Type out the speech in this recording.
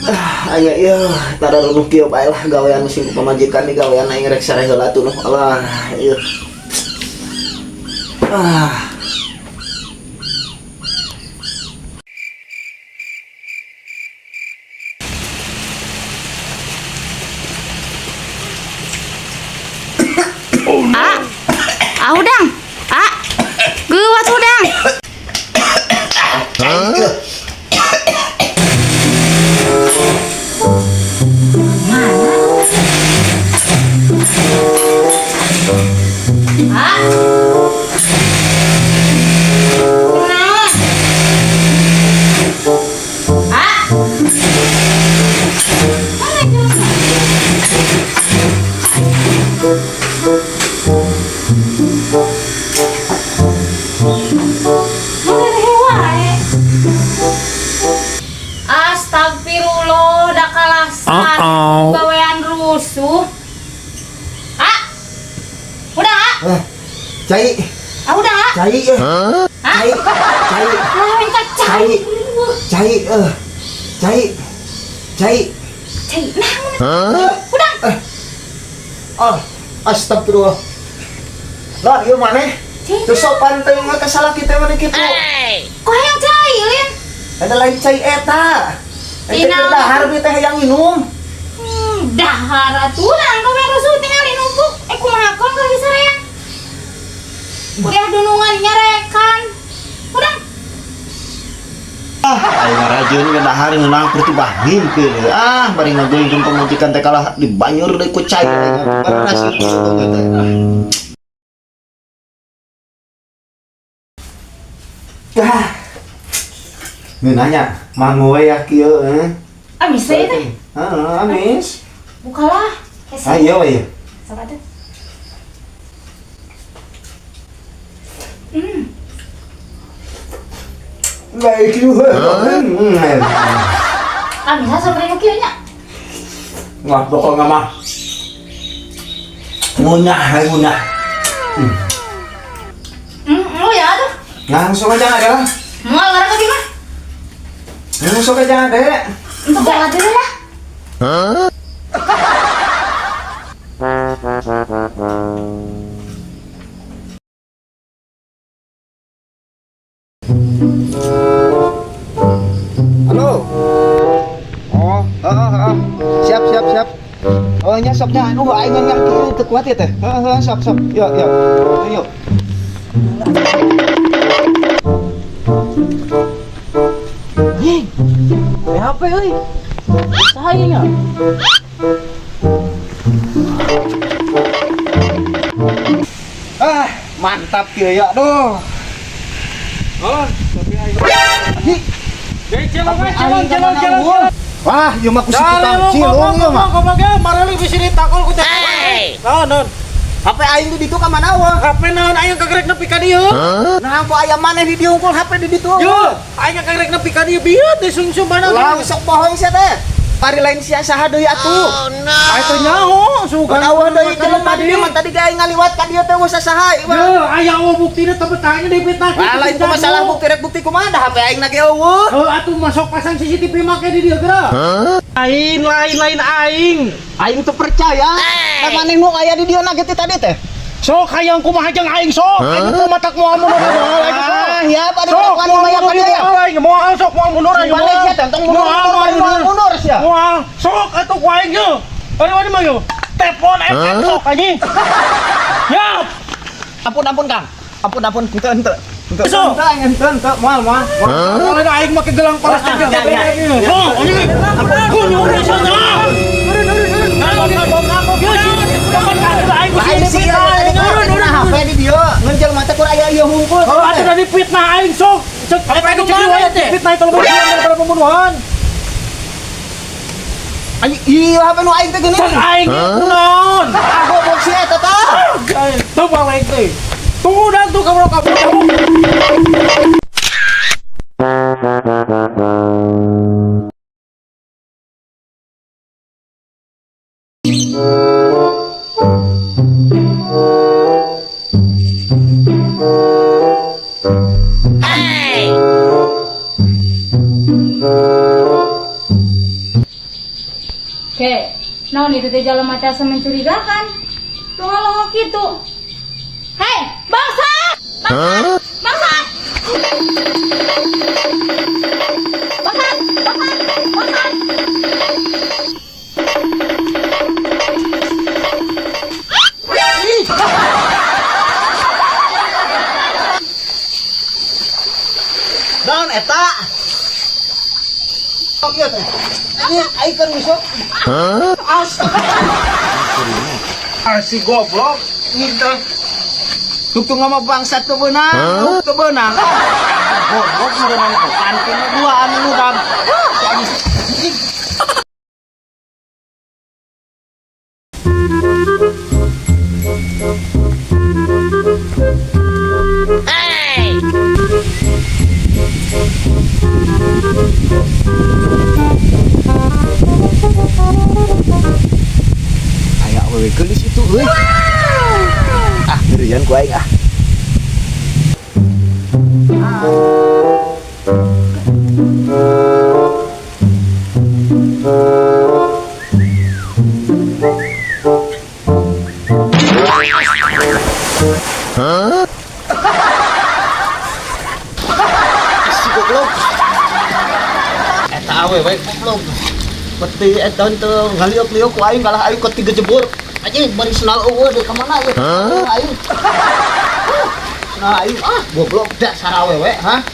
Ah, aya ieu tara runuh kieu bae lah gawean sing ku pamajikan di gawean aing rek sare heula tuh alah ieu. Ah. Ah, ah udang. Ah, geuwat udang. Mana? Ah. Kunaon? Ah. Mana jelema? Mana wae. Astagfirullah, da kalasan gawean rusuh. Ah. Udah, ah. Eh, cai, Ah, udah, ah. cai eh. Cai, cai, Ah, minta cai. Cai. Cai eh. Cai. Cai. Cai. Nah, udah. Oh, astagfirullah. Lah, ieu maneh? Cai. Teu sopan teh mah ka salaki teh maneh kitu. Kok hayang cai, Lin? Ada lain cai eta. Eta Tina. teh dahar bi teh hayang minum. Dahar atuh gawean rusuh tinggal numpuk. Eh, kumaha kon kalau bisa reang? Kuliah dunungan nyarekan. Udah. Ah, aing rajin ke dahar ngeunang keur tibah mimpi. Ah, bari ngaguling pamajikan teh kalah dibanyur deui ku cai. Panas kitu teh. Ah. Ngeunanya, mangu we ya kieu eh. Amis teh teh. Heeh, amis. Bukalah. Hese. Ayo we. Sok atuh. Baik kieu. Amis sampai nu kieu nya. Wah, pokoknya mah ngunyah, we, ngunyah. Oh ya atuh. Langsung aja ada lah. Moal ngarang ka mah. Langsung aja ada. Untuk jalan dulu lah. Halo. Oh, heeh, heeh. Siap, siap, siap. Oh, nya sok nya. Aduh, aing yang kieu teu kuat ya teh. Heeh, heeh, sok, sok. Yuk, yuk. Ayo. Hei, HP euy. Saha ieu nya? Ah, mantap kieu ya. Aduh. Oh, tapi aing. Hi. Jadi celong we, celong, celong, celong. Wah, ieu mah ku si tukang cilung ieu mah. Goblok ya, marali bisi ditakol ku teh. Naon, naon? HP aing di ditu ka mana eueuh? HP naon aing kagerek nepi ka dieu? Nah, kok aya maneh di dieu unggul HP di ditu. Yo, aing kagerek nepi ka dieu bieu teh sungsum mana. Lah, sok bohong sia teh. Pari lain sia saha deui atuh. Aing teh nyaho, sugan. Eueuh deui jelema di dieu mah tadi ge aing ngaliwat ka dieu teh eueuh sasaha ieu mah. Yo, aya eueuh buktina teh betahnya dipitnah. Wah, lain ku masalah bukti rek bukti kumaha da HP aing na ge eueuh. Heuh atuh masuk pasang CCTV make di dieu geura. Lain lain lain aing. Aing teu percaya. Da maneh nu aya di dieu na ge tadi teh. Sok hayang kumaha jeung aing sok. Aing teh matak moal mundur moal aing sok. Ah, ya pada Sok kelakuan moal maya ka mundur dieu ya. moal aing moal sok moal mundur aing Balik moal. sia teh tong mundur Moal mundur moal mundur sia. Moal sok atuh ku aing ye. Ari wani mah yo. Telepon FM sok anjing. Ya. Ampun ampun Kang. Ampun ampun henteu henteu. Henteu. Sok. Henteu aing henteu henteu moal moal. Moal aing make gelang plastik Ya, ya, ya. Sok anjing. Kunyur sana. Lain sih ya tadi kan HP di dieu ngan jelema teh kur aya ieu hungkul. Kalau ada dari fitnah aing sok. Cek apa itu riwayat fitnah itu lebih daripada pembunuhan. Anjing ieu HP nu aing teh geuning. Cek aing naon? Ah goblok sia eta tah. Tuh balik teh. Tunggu dan tuh kamu kabur. Ke, naon itu teh jalma teh asa mencurigakan. Longa-longo kitu. Hei, bangsa! Bangsat! Bangsat! Bangsat! Bangsat! Bangsat! Naon eta? Oh, ieu teh. Ini aing keur ngusuk. Ah, si goblok. Gitu. Tungtung sama bangsat teu beunang, teu beunang. Goblok meureun teh. Kantin duaan nu dam. Si anjing. Aya awewe geulis itu euy. Ah, ngerian ku aing ah. Si goblok. Eta awewe goblok. Beti eta teu ngaliuk-liuk ku aing kalah aing ke tiga jebur. Anjing bari senal eueuh deui ka mana ieu? Aing. Senal aing ah goblok dasar awewe ha.